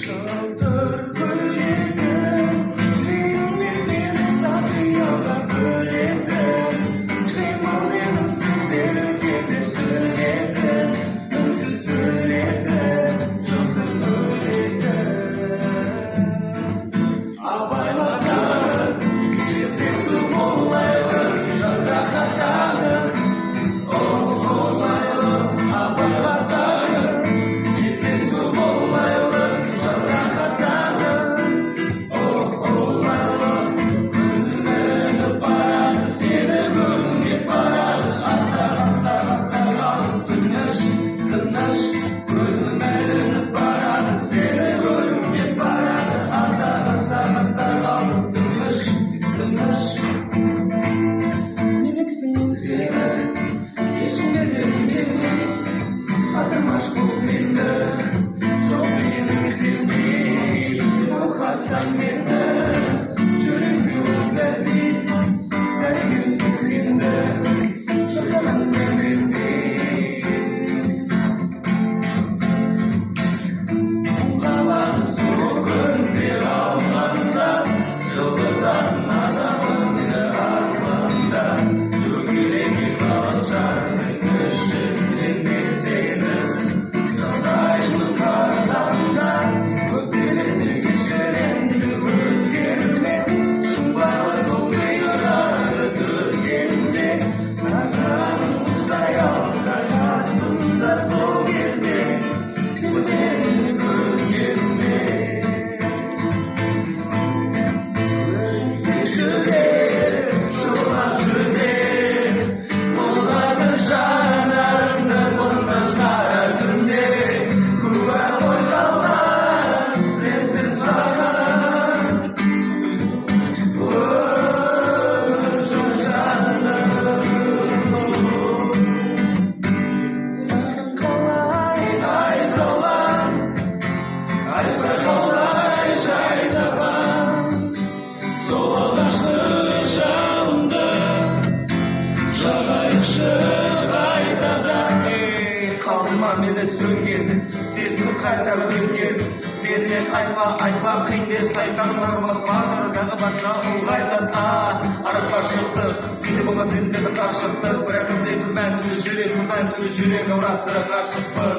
Жылтыр көйлегің қиюмен мені сақияға бөледі. Қимылмен үнсіз береке деп сөйледі, үнсіз сөйледі, жылтыр көйлегің. Абайла тағы, кездесу қолайлы, жан рахаттағы. О, қолайлы, абайла тағы, кездесу қолайлы, жан рахаттағы. О, қолайлы, көзім ілініп барады, сені көргім кеп барады. Аздаған сағаттар қалды, тыныш, тыныш. Көзім ілініп барады, сені көргім кеп барады. Аздаған сағаттар қалды, тыныш, тыныш. Меніксің мен сені ешкімге бергім келмей, қатырмаш болып енді жоқ дегеніңе сенбей, мұқатсаң мені, жүрегіме от бәрдей, дәрігерімсіз енді шырқаған білмей. Қабағы суық күнде қалғанда, жылытатын адамыңды арманда, дөңгеленген ғаламшардың ішінен мен сені жасаймын қартаңда. Өкпелесең кешір енді, өзгерме, шын бақыт ол бұйырады төзгенде. Мағаның ұстай алсаң қасымда, сол кезде сен мені өзгерме. Өзіңсің жүрек, жылап жүрек, толғады жанарымды онсыз қара түнде. Куә ғой қалсаң сенсіз жаған, о, жаным. Саған қалай айта алам, айтпай қалай жай табам, сол алғашқы жалынды жағайықшы қайтадан. Ей, қалды ма мені сөнген сезімді қайта өзгерт, берме, қайтпа, айтпа қиын деп сайтан батырдағы барша ұлғайтады. А ара қашықтық сенде болмас енді қашықтық, бірақ кімде күмән түлі жүрек, күмән түлі жүрек ауырады, сірә ғашықпын.